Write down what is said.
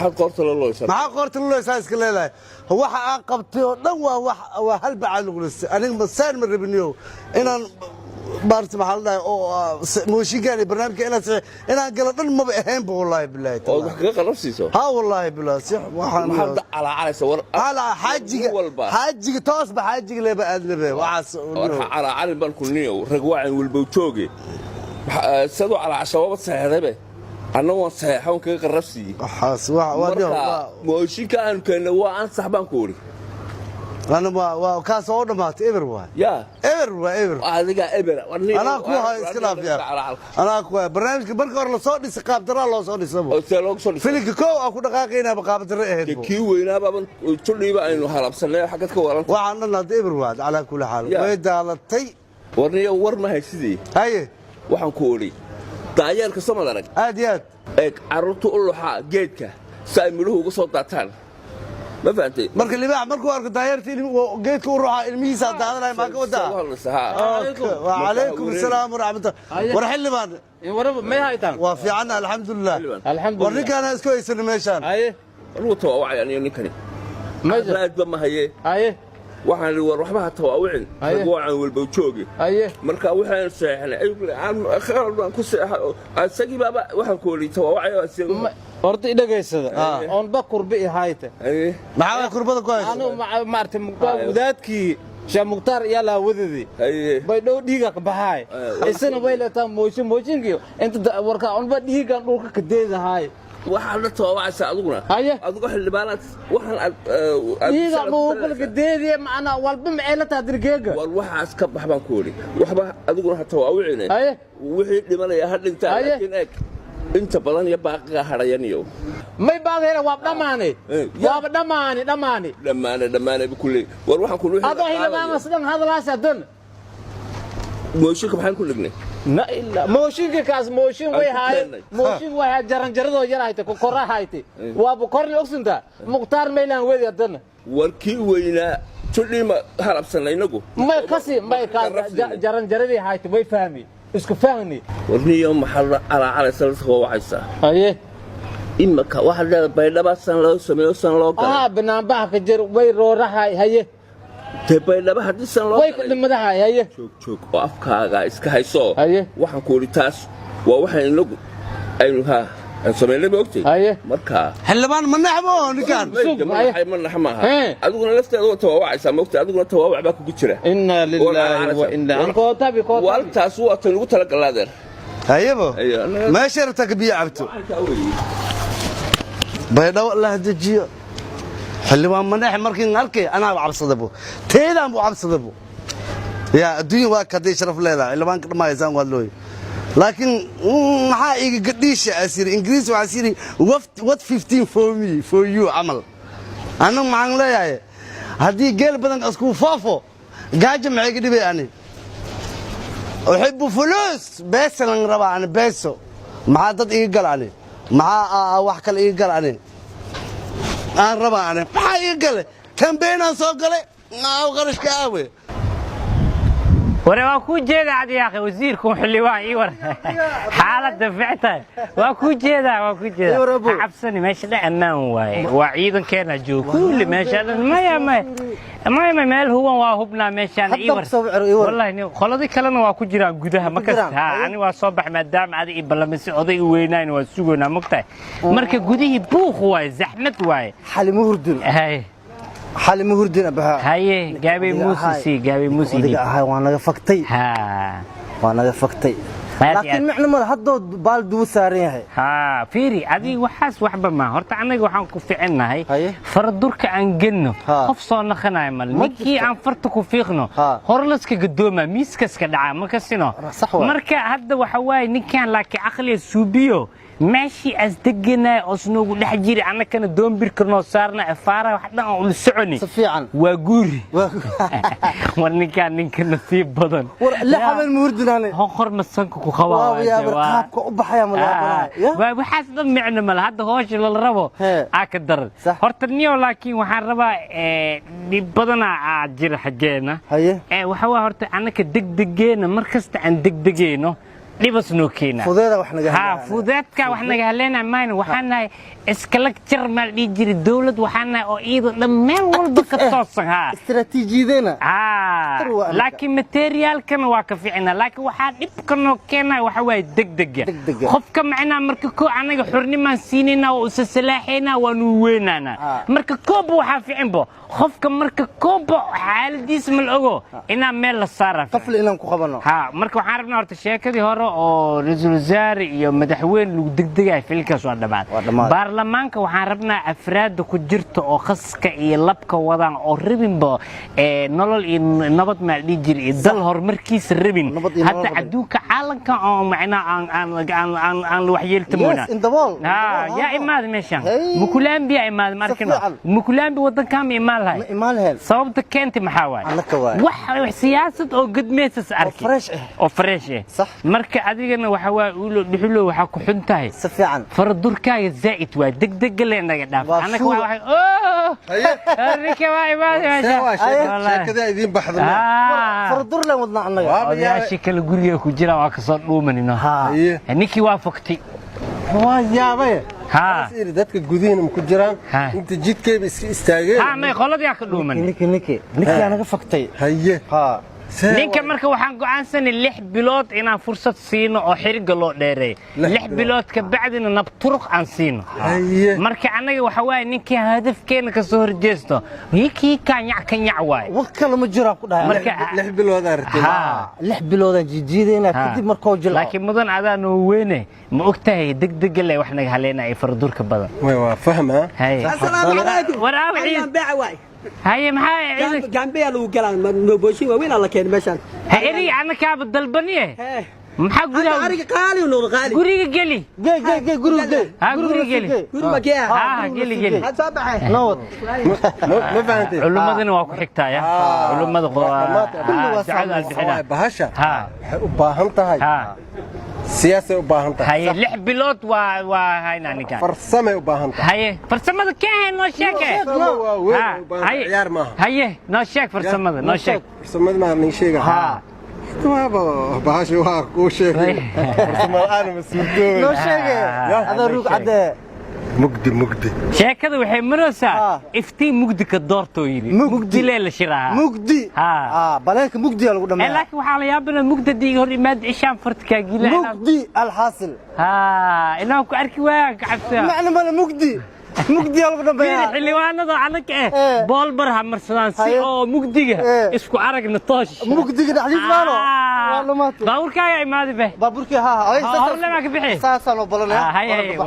Maxaad qoorta la looysaa? Maxaa qoorta luleysaa iska leedahay? Waxa aan qabtay oo dhan waa wax waa hal bacaad lagu listay. Aniga masaan ma rabiniyo inaan maarta, maxaa la dhahay, oo mooshinkaan iyo barnaamijka inaan galo dhan maba ahaynba, wallaahi bilaahi. Ood wax kaga qalabsiiso? Ha, wallaahi bilaahi, si waxaan Maxaad calaacalaysa war? Hala xaajiga. Nin walba. Xaajiga toosba xaajiga leeba aadnabe waxaas. War ha calaacalin baan ku niyow, rag wacan walbow jooge. Sidoo calaacasha waaba saxeexdaybe, anna waan saxeexa, waan kaga qarabsiiyey. Waxaas waa Marka mooshinka aanu keennay waa ansax baan ku idhi. Ana waa kaas oo dhamaatay, eber waay. Yaa? Eber waa eber. Adigaa ebera. Anaa ku hayo, iska dhaaf yaa, anaa ku hayo. Barnaamijka marka hore lasoo dhisay qaabdaraa loo soo dhisabo. Oo see loogu soo dhisay? Filinka kow aan ku dhaqaaqaynaaba qaabdarro ahayd. Dee bu. Kii weynaababan judhiiba aynu halabsannay, xaggad ka waranta? Waxaan dhan hadda eber waad calaa kulli xaal. Ya. Way daalatay. Warniyo, war ma haysidii. Haye. Waxaan ku odhi, daayeerka somad arag? Aad iyo aad. Eeg, carruurta u luxaa geedka si ay midhuhu uga soo daataan, ma fahantay? Marka libaax markuu arko daayeerta geedka u ruuxa, ilmihiisaa daadanaya, maa ka wadaa? Wacalaykum asalaam waraxmatullah. War xildhibaan. Waraba may haytaan? Waa fiicanna, alxamdulilah. Xildhibaan. Alxamdulilah. War ninkaana isku haysana meeshaan. Haye. Anugu tawaawacay, aniyo ninkani. Meesha. Raadba ma haye. Haye. Waxaan idhi, war waxba ha tawaawicin. Haye. Rag wacan walbow jooge. Haye. Marka waxaan seexnay baan ku seexay, isagii baaba waxaan ku odhi tawaawacay. Horta i dhegaysada. Oonba kurbi i hayte. Maxaa kurbada ku haysa? Anu maartay wadaadkii Sheekh Mukhtaar iyaa laa wadadi. Bay dhow dhiiga ka baxaay. Isna way leetaa mooshin mooshinkii inta warka oonba dhiigan dhulka ka deedahay. Waxaad la tawaawacaysaa adiguna. Haye. Adigo xildhibaanaad waxaan aad Dhiiga dhulka ka deediye macna walba ma la taa dirgeega. War waxaas ka bax baan ku odhi, waxba adiguna ha tawaawicine. Haye. Wixii dhimanaya ha dhintaan. Haye. Laakiin eeg, inta badan iyo baaqiga hadhayaniyo. May baaqayna, waa dhamaani. Eh, ya. Waaba dhamaani dhamaani. Dhammaane dhammaane kulley. War waxaan ku Adoo xildhibaan sidan hadalaas adan. Mooshinka maxaan ku dhignay? Na ila mooshinka kaas mooshin way Aan ku haay. keennay. Mooshin way haay, jaranjaradoo yar hayte ku kora hayte, waaba korni ogsunta Mukhtaar maylaan wedi haddana. War kii weynaa judhiima halabsanay inagu. May kasi may kaas. Qarrafsiinay. Jaranjaradii hayte way fahmi, isku fahmi. War niyo, maxaa la calaacalaysa, la tawaawacaysaa? Haye. Imaka waxaad leedahay Baydhaba san loo sameeyo, san loo galay. Aha, banaanbaha ka jir way roorahay, haye. Dee Baydhaba haddii san loo Way ku galay dhimadahay, haye. Joog joog oo afkaaga iska hayso. Haye. Waxaan ku idhi, taas waa waxaan inagu aynu ha aan samaynay, ma ogtay? Haye. Marka Xildhibaan ma naxbo ninkaan. Sug, ma haye. naxay, ma nax maaha. Hee. Adiguna lafteeda waa tawaawacaysaa, ma ogtay? Adiguna tawaawac baa kugu jira. Inna lillahi wa inna kootabi kootabi. Waltaas waa tan ugu talagalaadeer. Hayebo. Haye, Meesha rabtaa ka biyo cabto. Waxaan kaa weeyey. Baydhabo Allah dejiyo. Xildhibaan manaxe markiin arkay anaa cabsadabo, teedaan buu cabsadabo. Yaa adduunya waa kaday sharaf leedahay, xildhibaanka dhammahaysaan waad looy, laakiin maxaa iga gadhiisha asiri Ingiriis waxaa siri what 15 for me for you camal. Anu maxaan leeyahay, haddii geel badan iskuu foofo, gaajo maxay ga dhibay? Ani uxibu fulus, beesa lan rabaa ani, beeso. Maxaa dad iga gal ani? Maxaa wax kale iga gal ani aan rabaa? Ani maxaa iga gale? Kambeynaan soo galay aaw, qarashka aawe. Ware waa kuu jeedaa cadi yaaqe, wasiirku xildhibaan ii war, xaaladda fictahay, waa kuu jeedaa, waa kuu jeedaa. Ha cabsani, meesha dhan ammaan waaye, waa ciidankeena jooga kulli meesha dhan. Maya maya maya maya, meel huban waa hubnaa meeshaan ii war. Wallahi qoladii kalena waa ku jiraan gudaha, ma kasta ha. Ani waa soo baxay maadaama adi ii ballamisay, oday u weynayn waa sugoynaa, mogtahay. Marka gudihii buuq waaye, zaxmad waaye. Xalimo hurdun. Hay. Xalimo hurdun abaha. Haye, gaabay muusi sii, gaabay muusi. Odayga ahay waa naga faktay. Ha. Waa naga faktay. Aad iyo laakiin aad. Micno male haddoo baal dubu saaran yahay. Haa, fiiri adiga, waxaas waxba ma horta annaga waxaan ku ficinnahay Haye. faradurka aan gelno. Ha. Qof soo naqanayo male. Ma ninkii jirto. Aan farta ku fiiqno, Ha. hor laska gadooma, miiskaska dhacaa, ma kasino? Sax waay. Marka hadda waxa waaye ninkan laakiin caqliga suubiyo meeshii as deganaya oos noogu dhex jiri, annakana doombirka noo saarna afaara wax dhan aan ula soconi. Si fiican. Waa guuri. War ninkaan ninka nasiib badan. War la habeen ma hurdun ane. Hoqor masanka ku qabaa. Waa waa yaab qaabka u baxaya ma laabanahay ya. Waa waxaas dhan micno male, hadda hoosha lala rabo Hee. aa ka daran. Sax. Horta niyo, laakiin waxaan rabaa dhib badanaa aa jira xaggeena. Haye. Waxa waa horta annaka degdegeena, mar kasta aan degdegeyno Dhibas noo keenaa. Fudeeda wax naga Ha haleynaya. Fudeedka wax naga haleynaya mayna. Waxaan nahay iskala jar maal dhihi jiray dowlad, waxaan nahay oo iyadoo dhan meel walba ka toosan, ha. Istiraatiijiyadeena Khatar waa anaka. Laakiin materiaalkana waa ka ficina, laakiin waxaa dhibka noo keenaya waxa waaye degdega. Degdega. Qofka macnaha marka koo anaga xornimaan siinayna, waa usa salaaxaynaa, waanu weynaanaa. Marka kooba waxaa ficinbo qofka marka kooba xaaladiisa ma la ogo inaa meel la saara. Qafli inaan ku qabano. Ha, marka waxaan rabnaa horta sheekadii hore oo ra-iisul wasaare iyo madaxweyne lagu degdegayo filkaas waa dhamaaday. Waa dhammaaday. Baarlamaanka waxaan rabnaa afraadda ku jirta oo qaska iyo labka wadaan oo rabinba nolol iyo nabad maa dhihi jira iyo dal horumarkiisa rabin. Nabad iyo nolol Hadda rabin. Adduunka caalamka oo macnaa aan waxyeeltamoona. Yes, in the world. Ha, yaa imaada meeshan. Hey. Mukulaambiyaa imaada, ma Si arkino. fiican. Mukulaambi wadankaa ma imaan lahay? Ma imaan lahayn. Sababta keentay maxaa waaye? Annaka waaye. Wax siyaasad oo gudmeysas arki. Fresh ah. Oo fresh ah. Sax. Marka adigana waxa waa ulo dhuxulo waxaa ku xun tahay. Si fiican. Faradurkaaga zaa'id waa degdeg le naga dhaaf. Waa Annaka shuur. waa waxay oo ninka waa imaada meesha. Wallaahi. Sheekada idiin baxdo. Faradur leen wadnaa annaga. Odayaashii kale guriga ku jira waa kasoo dhuumanino. Haye. Ninkii waa fogtay. Waa yaabay. Ha. Is dadka gudihiina ma ku jiraan? Ha. Inta jidkayba iska istaageen. Ha, may qoladii ka dhuuman. Ninki anaga faktay. Haye. Ha. Ninka marka waxaan go'aansanay 6 bilood inaan fursad siino oo xiriga loo dheereeyo. Lix 6 bilood ka bacdina nabturuq aan siino. Haye. Marka annaga waxa waaye ninkii hadafkeena ka soo horjeesto kii kanyac kanyac waaye. Wax kale ma jiraan ku dhahay. Marka 6 bilood aragtay. Ha. 6 biloodaan jiijiidaynaa kadib markoo jilco. Laakiin mudan adaa noo weyne, ma ogtahay degdega le wax naga haleynaya faradurka badan. Way waa fahmaa. Haye. السلام عليكم. War aaw ciid. بيع واي. Haye, maxaa ciidan? جنبي لو قال نوبوشي وين الله كان مشان. Ha, eri annakaaba dalbaniye. Maxaa انا gudaha عرق قالي ونور غالي. Guriga geli. Gey gey gey, guriga gey. Ha, guriga geli. guri ma gee. Ha, geli geli. صباح. Nabad. Ma fahantay? Culummadana waa ku xigtaaya culummada. Kulli waa ducada aan Waxa bixinaa. waaye bahasha Ha. waxay u baahan tahay Ha. siyaasay u baahan tahay. Haye, 6 bilood waa haynaa ninkaan. Farsamay u baahan tahay. Haye, farsamada ka hayn, noo sheeg. Farsamo waa weyn Ha, u baahan tahay. haye. Ciyaar maaha. Haye, noo sheeg farsamada, noo sheeg. Farsamada maa nin sheega. Waaba bahasha waa kuu sheegay, farsamo la'aan ma suurtoobay. Noo sheege. Adaa ruug cadee. Mugdi mugdi. Sheekada waxay maraysaa Ha. iftiin mugdi ka doortoo yidhi. Mugdi. Mugdi lee la shiraaha. Mugdi. Ha. Baleenka mugdiyaa lagu dhameeyaa. Laakiin waxaa la yaabana mugdi haddii hor imaad ishaan fartkaa gila. Mugdi alxaasil. Ha, inaan ku arki waaya ka cabsaa. Macna male, mugdi mugdiyaa lagu Fiiri dhameeyaa. Xildhibaanada annaga eh boolbar ha marsadaan si Haye. oo mugdiga isku aragna toosh. Mugdiga dhexdiis maano waa lumaatay. Baabuurkaaga imaadi be. Baabuurkii ha ha. Howlna maa ka bixi. Saasaan oo balanaya. Haye, haye.